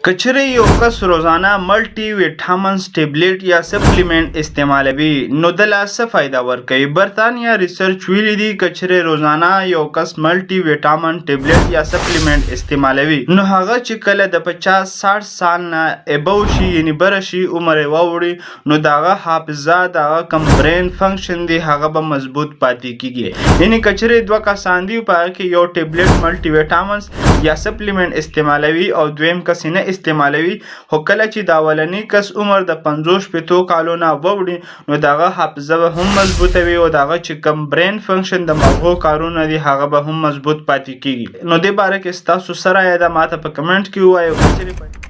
که چېرې یو کس روزانه ملټي ویټامنز ټیبلیټ یا سپلیمنټ استعمالوي نو ده له څه فایده ورکوي؟ برتانیا ریسرچ ویلي دي که چېرې روزانه یو کس ملټي ویټامن ټیبلیټ یا سپلیمنټ استعمالوي نو هغه چې کله د 50 60 سال نه ابو شي، یعنی بره شي، عمر یې واوړي، نو د هغه حافظه، د هغه کوم برین فنکشن دی، هغه به مضبوط پاتې کیږي. یعنی که چېرې دوه کسان دي، په هغه کې یو ټیبلیټ ملټي ویټامنز یا سپلیمنټ استعمالوي او دویم کس یې نه استعمالوي، خو کله چې د اولني کس عمر د 50 60 کالو نه ووړي نو د هغه حافظه به هم مضبوطه وي او د هغه چې کوم برین فنکشن، د مغزو کارونه دي، هغه به هم مضبوط پاتې کیږي. نو دې باره کې ستاسو څه رایه ده؟ ماته په کمنټ کې ووایئ. او که چېرې